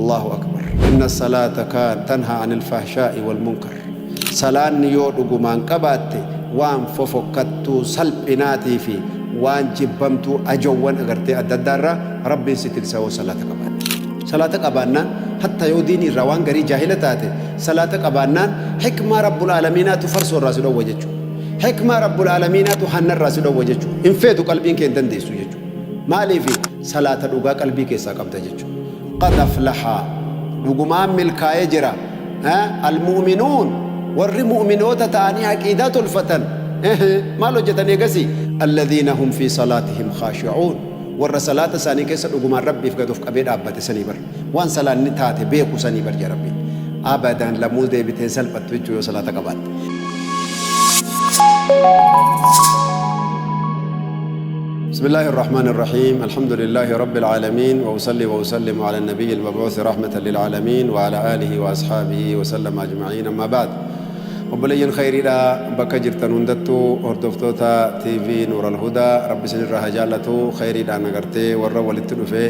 Allahu akbar. Inna salaata kaan tanhaa anil fahshaa'i wal munkar. Salaanni yoo dhugumaan qabaatte waan fofokkattuu salphinaatii fi waan jibbamtuu ajowwan agartee adda addaa irraa Rabbiin si tiksa yoo salaata qabaatte. Salaata qabaannaan hatta yoo diinii irraa waan garii jaahila taate salaata qabaannaan hikmaa Rabbul Aalamiinaatu farsoo irraa si dhowwa jechuudha. Hikmaa Rabbul Aalamiinaatu hanna irraa si dhowwa jechuudha. Hin feetu, qalbiin kee hin dandeessu jechuudha. Maaliifi? Salaata dhugaa qalbii keessaa qabda jechuudha. Qad aflaha, dhugumaan milkaa'ee jira, al-mu'minuun, warri mu'minoota ta'anii aqiidaa tolfatan. Maal hojjetan eegasii? Alladhiina hum fi salaatihim khaashi'uun, warra salaata isaanii keessa dhugumaan Rabbiif gad of qabee dhaabbate sanii bar, waan salaanni taate beeku sanii bar jedha Rabbiin. Abadan lamuu deebitee hin salphattu jechuu yoo salaata qabaatte. بسم الله الرحمن الرحيم، الحمد لله رب العالمين، وأصلي وأسلم على النبي المبعوث رحمة للعالمين وعلى آله وأصحابه وسلم أجمعين، أما بعد. Obboleeyyan khayriidha bakka jirtan hundattuu, hordoftoota TV Nuur Alhudaa, Rabbi isinirraa haa jaallatu. Khayriidhaan agartee warra walitti dhufee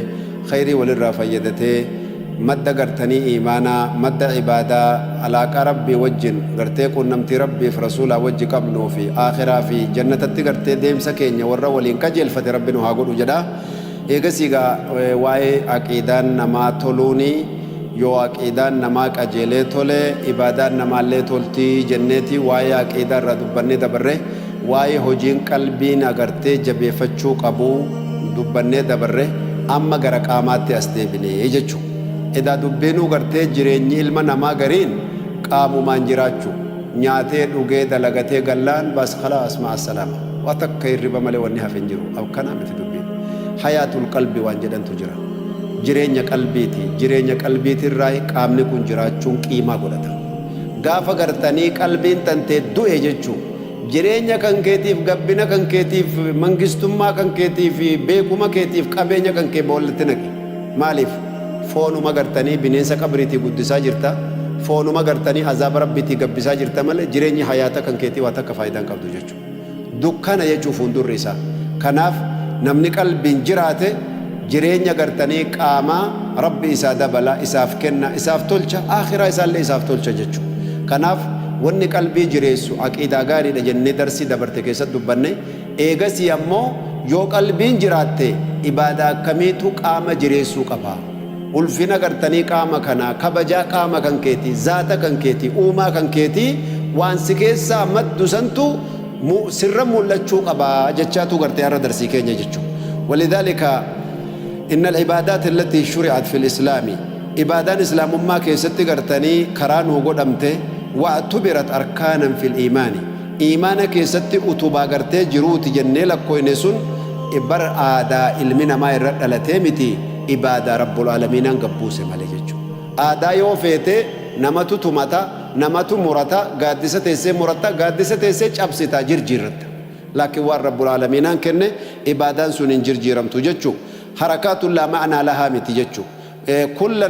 khayrii walirraa fayyadatee, madda gartanii iimaanaa, madda ibaadaa, alaaqaa Rabbii wajjin gartee quunnamtii Rabbiif Rasuulaa wajji qabnuu fi aakhiraa fi jannatatti gartee deemsa keenya warra waliin qajeelfate Rabbi nu haa godhu jedha. Eegasii egaa waa'ee aqiidaan namaa toluuni, yoo aqiidaan namaa qajeelee tole ibaadaan namaallee tolti jenneeti waa'ee aqiidaa irraa dubbannee dabarre. Waa'ee hojiin qalbiin agartee jabeeffachuu qabu dubbannee dabarre. Amma gara qaamaatti as deebine jechu. Edaa dubbiinuu gartee jireenyi ilma namaa gariin qaamumaan jiraachu. Nyaatee dhugee dalagatee gallaan bas khalaas ma'a salaama. Waa takka hirriba malee wanni hafe hin jiru. Akkanaa miti dubbiin. Hayaatul qalbi waan jedhantu jira. Jireenya qalbiiti. Jireenya qalbiitirraayi qaamni kun jiraachuun qiimaa godhata. Gaafa gartanii qalbiin tantee du'e jechu, jireenya kan keetiif, gabbina kan keetiif, mangistummaa kan keetiif, beekuma keetiif, qabeenya kan kee boollatti naqi. Maaliif? Foonuma gartanii bineensa qabriitii guddisaa jirta, foonuma gartanii azaaba Rabbiitii gabbisaa jirta malee jireenyi hayaata kan keetii waa takka faayidaa hin qabdu jechu. Dukkana jechuu fuundurri isaa. Kanaaf namni qalbiin jiraate jireenya gartanii qaamaa Rabbi isaa dabala, isaaf kenna, isaaf tolcha, aakhiraa isaallee isaaf tolcha jechu. Kanaaf wanni qalbii jireessu aqiidaa gaariidha jennee darsii dabarte keessatti dubbanne. Eegasii ammoo yoo qalbiin jiraatte ibaadaa akkamiitu qaama jireessuu qaba? Ulfina gartanii qaama kanaa, kabajaa qaama kan keetii, zaata kan keetii, uumaa kan keetii waan si keessaa maddu santu sirra mul'achuu qaba jechaatu gartee har'a darsii keenya jechuudha. ولذلك إن العبادات التي شرعت في الإسلام، ibaadaan islaamummaa keessatti gartanii karaa nuu godhamte، واعتبرت أركانا في الإيمان، iimaana keessatti utubaa gartee jiruuti jennee lakkooyne sun bar aadaa ilmi namaa irra dhalatee miti, ibaadaa Rabbul Aalamiinaan gabbuuse malee jechuudha. Aadaa yoo feete namatu tumata, namatu murata, gaaddisa teessee muratta, gaaddisa teessee cabsita, jirjiirratta. Laakiin waan Rabbul Aalamiinaan kenne ibaadaan sun hin jirjiiramtu jechuu. حركات لا معنى لها miti jechuu. كلا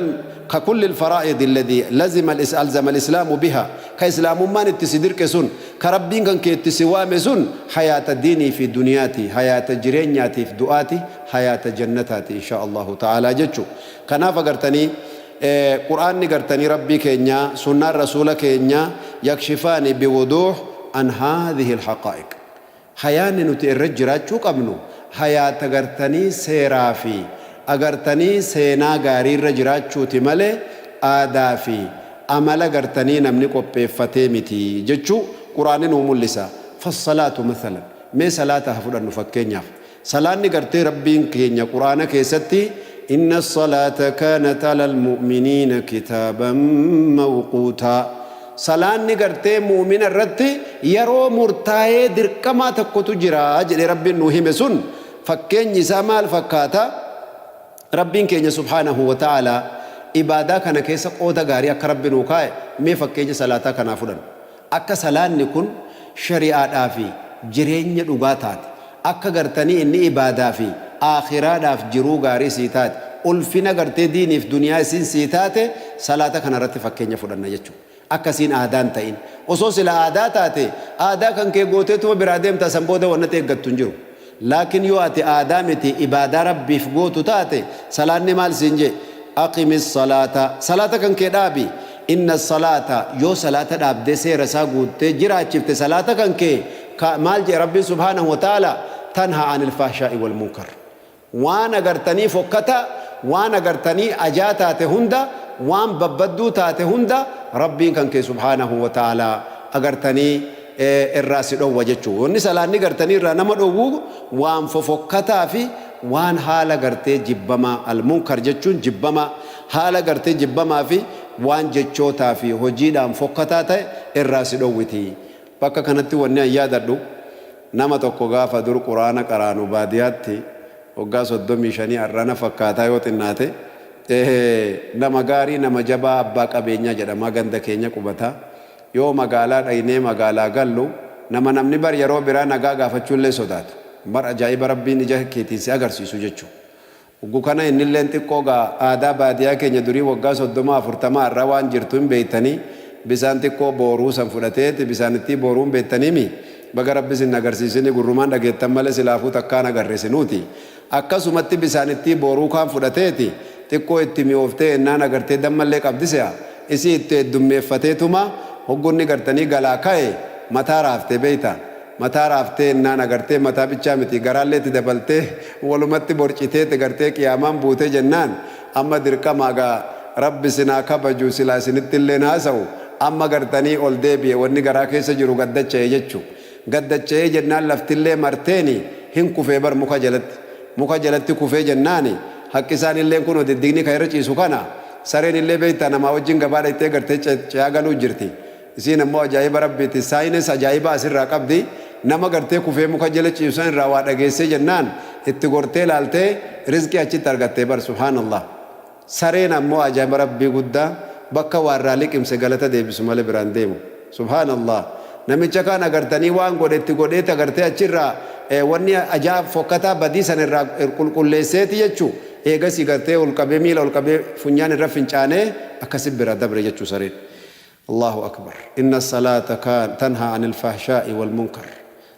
ككل الفرائض الذي لزم ألزم الإسلام بها، ka islaamummaan itti si dirqe sun, ka Rabbiin kan kee itti si waame sun hayaata diinii fi duniyaati, hayaata jireenyaatiif du'aati, hayaata jannataati insha Allahu ta'aalaa jechuu. Kanaaf agartanii Qur'aanni gartanii Rabbii keenyaa, sunnaan Rasuula keenyaa يكشفان بوضوح عن هذه الحقائق. Hayaanni nuti irra jiraachuu qabnu hayaata gartanii seeraa fi agartanii seenaa gaarii irra jiraachuuti malee aadaa fi amala gartanii namni qopheeffatee miti jechuu Qur'aanni nuu mul'isa. فالصلاة مثلا, mee salaata haa fudhannu fakkeenyaaf. Salaanni gartee Rabbiin keenya Qur'aana keessatti إن الصلاة كانت على المؤمنين كتابا موقوتا, salaanni gartee mu'mina irratti yeroo murtaa'ee dirqamaa tokkotu jira jedhee Rabbiin nuu hime sun fakkeenyi isaa maal fakkaata? Rabbiin keenya سبحانه وتعالى ibaadaa kana keessa qooda gaarii akka Rabbi nuu kaa'e mee fakkeenya salaataa kanaa fudhannu. Akka salaanni kun shari'aadhaa fi jireenya dhugaa taate, akka gartanii inni ibaadaa fi aakhiraadhaaf jiruu gaarii sii taate, ulfina gartee diiniif duniyaa isin sii taate, salaata kana irratti fakkeenya fudhanna jechuudha. Akkasiin aadaan ta'in. Osoo sila aadaa taate, aadaa kan kee gooteetuma biraa deemta, san booda wannati eeggattu hin jiru. Laakiin yoo ati aadaa miti ibaadaa Rabbiif gootu taate, salaanni maal siin jee? Aqimi salaata, salaata kan kee dhaabi. Inna salaata, yoo salaata dhaabdee seera isaa guuttee jiraachifte salaata kan kee, maal jedhe Rabbiin subhaanahu wa ta'ala? Tanhaa anil fahshaa'i wal munkar. Waan agartanii fokkataa, waan agartanii ajaa taate hunda, waan babbadduu taate hunda Rabbiin kan kee subhaanahu wa ta'ala agartanii irraa si dhowwa jechuu. Wanni salaanni gartanii irraa nama dhowwu waan fofokkataa fi waan haala gartee jibbamaa, al-munkar jechuun jibbamaa, haala gartee jibbamaa fi waan jechootaa fi hojiidhaan fokkataa ta'e irraa si dhowwiti. Bakka kanatti wanni an yaadadhu, nama tokko gaafa dur Qur'aana qaraanu baadiyaatti, waggaa 35 arrana fakkaataa yoo xinnaate, nama gaarii, nama jabaa, abbaa qabeenyaa jedhamaa ganda keenya qubata. Yoo magaalaa dhaynee magaalaa gallu, nama namni bar yeroo biraa nagaa gaafachuullee sodaatu. Bar ajaa'iba Rabbiin ija keetiin si agarsiisu jechu. Uggu kana innilleen xiqqoo gaa aadaa baadiyaa keenya durii waggaa 30 40 arra waan jirtu hin beeytanii, bisaan xiqqoo booruu san fudhateeti, bisaanittii booruu hin beettaniimii? Baga Rabbi isin hin agarsiisini, gurrumaan dhageettan malee silaafuu takkaa hin agarre isinuuti. Akkasumatti bisaanittii booruu kaan fudhateeti xiqqoo itti mi'ooftee ennaan agartee dammallee qabdi se'a. Isii itti heddummeeffateetuma hoggu inni gartanii galaa ka'e mataa raafte beeyta. Mataa raaftee ennaan agartee mataa bichaa miti garaallee itti dabaltee walumatti borciteeti gartee qiyaamaan buute jennaan amma dirqama gaa Rabbi isin haa kabaju silaa isinittilleen haasa'u amma gartanii ol deebi'e wanni garaa keessa jiru gad dacha'e jechu. Gad dacha'ee jennaan laftillee marteeni hin kufee bar muka jalatti. Muka jalatti kufee jennaani haqqisaanilleen kunoo diddigni ka irra ciisu kana. Sareenillee beektaa namaa wajjin gabaa dhayxee gartee ce'aa galuu jirti. Isiin ammoo ajaa'iba Rabbiiti science ajaa'ibaa asirraa qabdi. Nama gartee kufee muka jala ciisu san irraa waa dhageessee jennaan itti gortee laaltee rizqii achitti argattee bar subhaanallah. Sareen ammoo ajaa'iba Rabbii guddaa bakka waa irraa liqimse galata deebisu malee biraa hin deemu. Subhaanallah. Namicha kaan agartanii waan godhe itti godheeti agartee achirraa wanni ajaa fokkataa badii sana irraa qulqulleesseeti jechu eegasii gartee ol qabee miila ol qabee funyaan irra fincaanee akkasi bira dabre jechu sareen. Allahu Akbar. Inna salaata kaan tanhaa anil fahshaa'i wal munkar.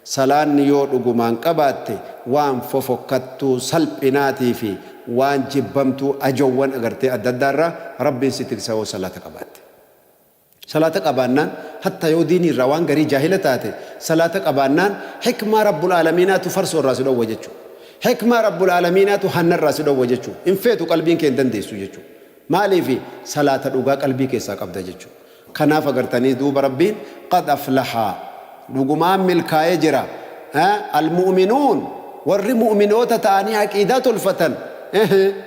Salaanni yoo dhugumaan qabaatte waan fofokkattuu salphinaatii fi waan jibbamtuu ajowwan agartee adda addaa irraa Rabbiin si tiksa yoo salaata qabaatte. Salaata qabaannaan hattaa yoo diinii irraa waan garii jaahila taate salaata qabaannaan hikmaa Rabbul Aalamiinaatu farsoo irraa si dhowwa jechu. Hikmaa Rabbul Aalamiinaatu hanna irraa si dhowwa jechu. Hin feetu, qalbiin kee hin dandeessu jechu. Maaliifi? Salaata dhugaa qalbii keessaa qabda jechu. Kanaaf agartanii duuba Rabbiin qad aflaha, dhugumaan milkaa'ee jira, al-mu'minuun, warri mu'minoota ta'anii aqiidaa tolfatan.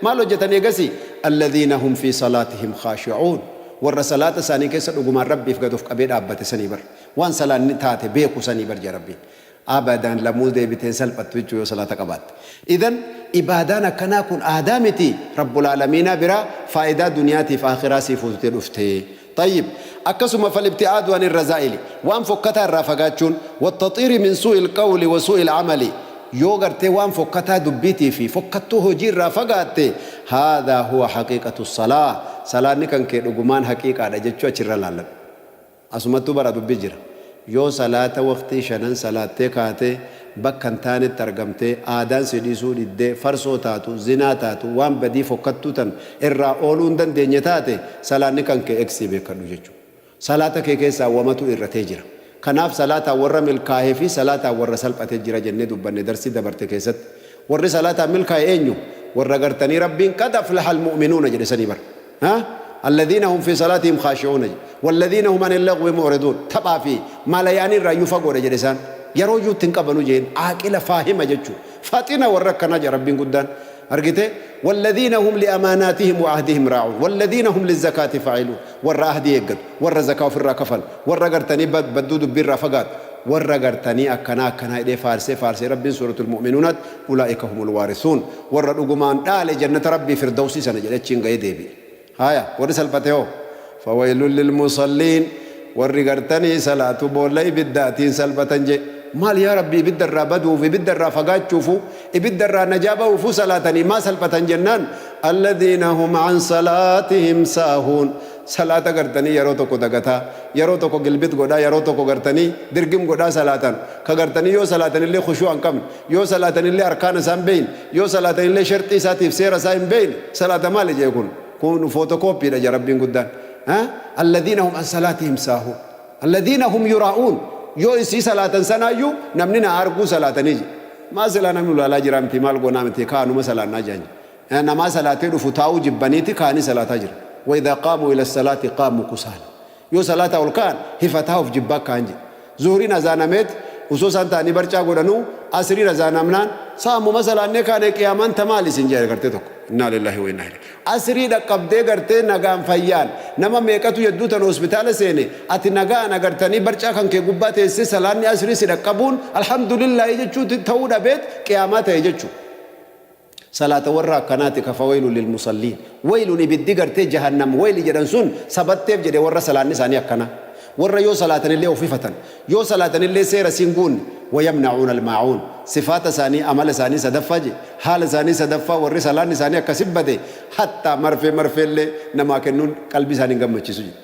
Maal hojjatan eegasii? Alladhiina hum fi salaatihim khaashi'uun, warra salaata isaanii keessa dhugumaan Rabbiif gad of qabee dhaabbate sanii bar. Waan salaanni taate beeku sanii bar jedha Rabbiin. Abadan lamuu deebitee hin salphattu jechuu yoo salaata qabaatte. Idhan ibaadaan akkanaa kun aadaa miti, Rabbul Aalamiinaa biraa faayidaa duniyaatiif aakhiraa sii fuututee dhufte. Xayyib. Akkasuma falibti'aadu anir razaa'ili, waan fokkataa irraa fagaachuun, wattaxiiri min suu'il qawli wa suu'il amali, yoo gartee waan fokkataa dubbiitii fi fokkattuu hojii irraa fagaatte, haadhaa huwa haqiiqatu salaa, salaanni kan kee dhugumaan haqiiqaadha jechuu achirra laalladhu. Asumattuu bara dubbi jira. Yoo salaata waqtii shanan salaattee kaatee bakka hin taanetti argamtee, aadaan si dhiisuu diddee, farsoo taatu, zinaa taatu, waan badii fokkattuu tan irraa ooluu hin dandeenye taate, salaanni kan kee eksii beekkadhu jechu. Salaata kee keessaa wamatu irratee jira. Kanaaf salaataan warra milkaahee fi salaataan warra salphate jira jennee dubbanne darsii dabarte keessatti. Warri salaataan milkaahe eenyu? Warra gartanii Rabbiin qad aflahal mu'minuuna jedhe sanii bar. Ha? Alladhiina hum fi salaatihim khaashi'uuna jedhe. Walladhiina hum anil lagwi mu'riduun. Taphaa fi maalayaanii irraa iyyuu fagoodha jedhe isaan. Yeroo iyyuu itti hin qabanu jeen. Aaqila faahima jechuu. Faxina warra akkanaa jedha Rabbiin guddaan. Argite? Walladhiina hum li'amaanaatihim wa ahdihim raa'uun. Walladhiina hum lizzakaati faa'iluun. Warra ahdii eeggatu. Warra zakaa ofirraa kafalu. Warra gartanii badduu dubbii irraa fagaatu. Warra gartanii akkanaa akkanaa jedhee faarsee faarsee Rabbiin suuratul mu'minuunaatti ulaa'ika humul waarisuun, warra dhugumaan dhaale jannata Rabbii firdawsii sana jedhe achiin ga'ee deebi'e. Haaya, warri salphate hoo? Fawaylun lilmusalliin, warri gartanii salaatu boolla ibiddaatiin salphatan jedhe. Maal yaa Rabbi, ibidda irraa baduuf, ibidda irraa fagaachuufu, ibidda irraa najaa ba'uufuu salaatanii maa salphatan jennaan, alladhiina hum an salaatihim saahuun, salaata gartanii yeroo tokko dagataa, yeroo tokko gilbix godhaa, yeroo tokko gartanii dirgim godhaa salaatan, ka gartanii yoo salaatanillee khushuu'a hin qabne, yoo salaatanillee arkaana isaa hin beeyne, yoo salaatanillee sharxii isaatiif seera isaa hin beeyne, salaata maali jee kun? Kun footokoopiidha ja Rabbiin guddaan. Alladhiina hum an salaatihim saahuun. Alladhiina hum yuraa'uun. Yoo isii salaatan sanaayyuu namni na arguu salaatanii je. Maa silaa namni ulaalaa jiraa miti maal goonaa miti kaanuma salaannaa jedhan. Namaa salaatee dhufu taa'uu jibbaniiti kaanii salaataa jira. Wa idhaa qaamuu ila salaati qaamuu kusaala. Yoo salaataa ol ka'an hifataa of jibbaa ka'an jedhe. Zuhriin azaanameet osoo isaan ta'anii barcaa godhanuu asriin azaanamnaan sa ammuma salaannee kaane qiyaamaan ta maali isin jedhe gartee tokko. Innaa lillaahi wa innaa ilaihi. Asrii dhaqqabdee gartee nagaan fayyaan nama meeqatu yedduu tana hospitaala seene ati nagaan agartanii barcaa kan kee gubbaa teessee salaanni asrii si dhaqqabuun alhamdulillaahi jechuu ta'uu dhabeet qiyaamaa ta'e jechuu. Salaata warra akkanaati ka fawaylun lilmusalliin. Waylun ibiddi gartee jahannam wayli jedhan sun sabatteef jedhe warra salaanni isaanii akkanaa. Warra yoo salaatanillee of hifatan. Yoo salaatanillee seera siin guunne. Wayamna'uuna almaa'uun. Sifaata isaanii amala isaanii sadaffaa je. Haala isaanii sadaffaa warri salaanni isaanii akkasi bade hattaa marfee marfeellee namaa kennuun qalbii isaanii hin gammachiisu jedhe.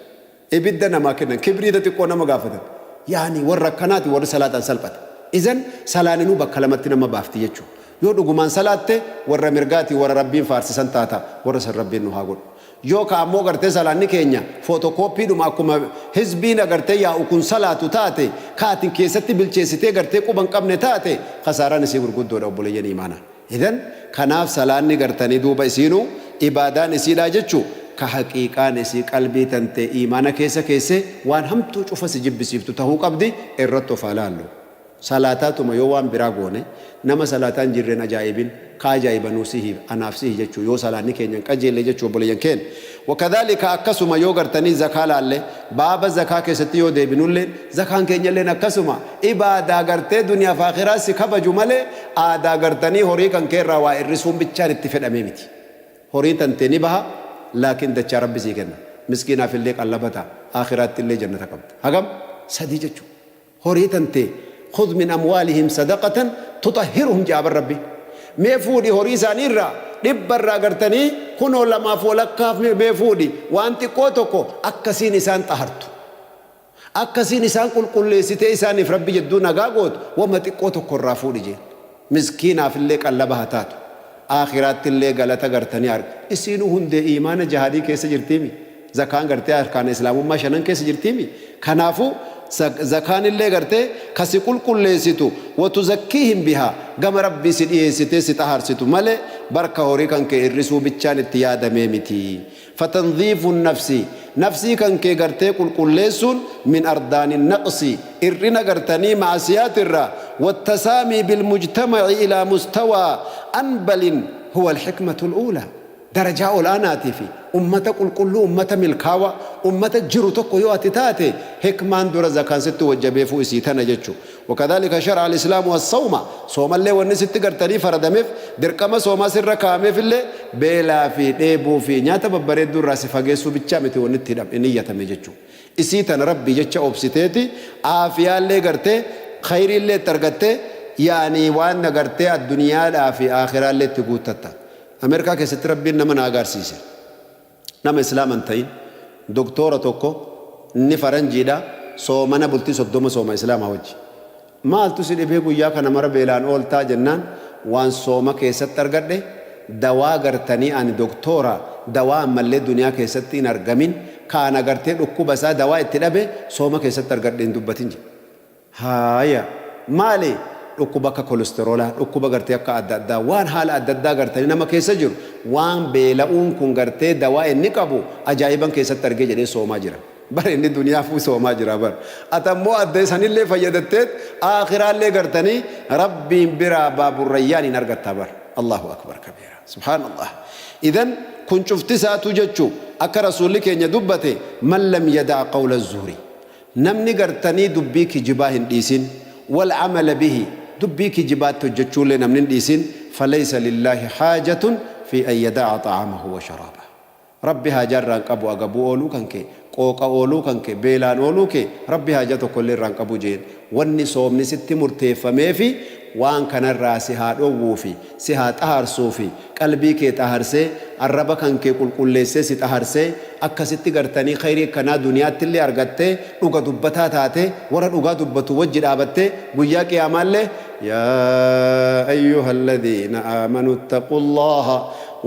Ibidda namaa kennan. Kibriita xiqqoo nama gaafatan. Yaani warra akkanaati warri salaataan salphate. Izan salaaninuu bakka lamatti nama baafti jechuudha. Yoo dhugumaan salaatte warra mirgaati warra Rabbiin faarsisan taata warra san Rabbiin nu haa godhu. Yoo ka ammoo gartee salaanni keenya footokooppiidhuma akkuma hizbiin agartee yaa'u kun salaatu taate ka atin keessatti bilcheessitee gartee quba hin qabne taate kasaaraan isii gurguddoodha obboleeyyan iimaanaa. Idhan kanaaf salaanni gartanii duuba isiinuu ibaadaan isiidhaa jechu ka haqiiqaan isii qalbii tantee iimaana keessa keessee waan hamtuu cufa si jibbisiiftu tahuu qabdi irratti of haa laallu. Salaataatuma yoo waan biraa goone nama salaataa hin jirre hin ajaa'ibin ka ajaa'ibanuu sihi anaaf sihi jechuu yoo salaanni keenya hin qajeelle jechuu obboleeyyan keenya. Wakadhaalika akkasuma yoo gartanii zakaa laalle baaba zakaa keessatti yoo deebinulleen zakaan keenyalleen akkasuma ibaadaa gartee duniyaaf aakhiraa si kabaju malee aadaa gartanii horii kan keerraa waa irrisuun bichaan itti fedhamee miti. Horiin tantee ni baha laakiin dachaa Rabbi sii kenna. Miskiinaafillee qallaba ta'a aakhiraattillee jannata qabda. Hagam? Sadii jechuu. Horii tantee khudh min amwaalihim sadaqatan tuxahhiruhum je'a bar Rabbi. Mee fuudhi horii isaanii irraa dhibba irraa gartanii kunoo lamaaf walakkaaf mee fuudhi waan xiqqoo tokko akkasiin isaan xahartu. Akkasiin isaan qulqulleessitee isaaniif Rabbi jedduu nagaa gootu wama xiqqoo tokko irraa fuudhi jeen. Miskiinaaf illee qallaba haa taatu. Aakhiraatti illee galata gartanii arg. Isiinuu hundee iimaana jahaadii keessa jirtiimi. Zakaan gartee arkaana islaamummaa shanan keessa jirtiimi. Kanaafuu zakaan illee gartee ka si qulqulleessitu wa tuzakkiihim bihaa gama Rabbii si dhiyeessitee si xahaarsitu malee barka horii kan kee irrisuu bichaan itti yaadamee miti. Fatanziifu nafsi nafsii kan kee gartee qulqulleessuun min ardaani naqsi ir'ina gartanii ma'asiyaatirraa wattasaamii bilmujtama'i ilaa mustawaa anbalin huwa alhikmatul uulaa darajaa ol'aanaatii fi ummata qulqulluu ummata milkaawaa ummata jiru tokko yoo ati taate hikmaan dura zakaan sitti wajjabeefuu isii tana jechu. Wakadhaalika shara'a al-islaamu as-sawma, soomallee wanni sitti gartanii faradameef, dirqama soomaa sirra kaa'ameefillee beelaa fi dheebuu fi nyaata babbareedduu irraa si fageessuu bichaa miti wanni itti niyyatame jechuu. Isii tana Rabbii jecha obsiteeti aafiyaallee gartee khayriillee itti argattee yaani waan gartee adduniyaadhaa fi aakhiraallee itti guuttatta. Ameerikaa keessatti Rabbiin nama na agaarsiise. Nama islaama hin ta'in doktoora tokko inni faranjiidha soomana bultii 30 sooma islaamaa wajji. Maaltu si dhibee guyyaa kana mara beelaan ooltaa jennaan waan sooma keessatti argadhe dawaa gartanii ani doktoora dawaa ammallee duniyaa keessatti hin argamin ka an agartee dhukkuba isaa dawaa itti dhabe sooma keessatti argadhe hin dubbatin jedhe. Haaya. Maali? Dhukkuba akka kolesteroolaa, dhukkuba gartee akka adda addaa, waan haala adda addaa gartanii nama keessa jiru, waan beela'uun kun gartee dawaa inni qabu ajaa'iban keessatti argee jedhee soomaa jira. Bar inni duniyaafuu soomaa jira bar. Ati ammoo adda sanillee fayyadatteet aakhiraallee gartanii Rabbiin biraa baaburrayyaan hin argattaa bar. Allahu akbar kabiira. Subhaanallah. Idan kun cufti isaatuu jechuu akka Rasuulli keenya dubbate man lam yadaa qawla zuuri. Namni gartanii dubbii kijibaa hin dhiisin, wal amala bihi, dubbii kijibaatti hojjachuullee namni hin dhiisin, falaysa lillaahi haajatun fii an yada'a xa'aamahu wa sharaabah. Rabbi haajaa irraa hin qabu agabuu ooluu kan kee, qooqa ooluu kan kee, beelaan ooluu kee Rabbi haajaa tokkollee irraa hin qabu jeen. Wanni soomni sitti murteeffameefi waan kanarraa si haa dhowwuufi, si haa xahaarsuufi, qalbii kee xaharsee, arraba kan kee qulqulleessee si xaharsee, akkasitti gartanii khayrii akkanaa duniyaattillee argattee, dhuga dubbataa taatee, warra dhugaa dubbatu wajji dhaabattee, guyyaa qiyaamaallee, Yaa ayyuhalladhiina aamanu ittaqullaaha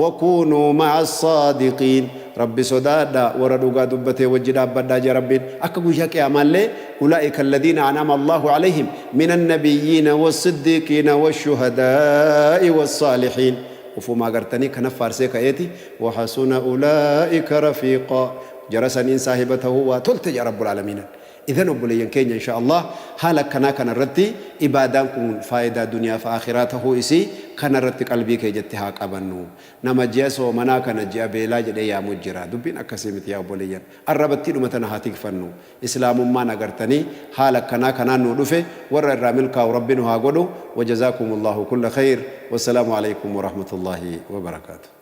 wa kuunuu ma'assaadiqiin. Rabbi sodaadhaa, warra dhugaa dubbatee wajji dhaabbadhaa jea Rabbiin. Akka guyyaa qiyaamaallee ulaa'ika alladiina an'ama Allaahu alayhim mina annabiyyiina wassiddiiqiina washuhadaa'i wassaalihiin. Ufumaa gartanii kana faarsee ka'eeti wahasuna ulaa'ika rafiiqaa. Jara saniin saahiba tahuu waa tolte jea Rabbul aalamiinan. Idhan obboleeyyan keenya insha Allah haala akkanaa kana irratti ibaadaan kun faayidaa duniyaa fi aakhiraa tahuu isii kana irratti qalbii keenyatti haa qabannu. Nama ji'a soomanaa kana ji'a beelaa jedhee yaamu jira. Dubbiin akkasii miti yaa obboleeyyan. Arrabattiidhuma tana haa tikfannu. Islaamummaan agartanii haala akkanaa kanaan nuu dhufe warra irraa milkaa'u Rabbi nu haa godhu. Wajazaakumullahu kulla khayr. Wassalaamu aleykum warahmatullaahi wabarakaatuh.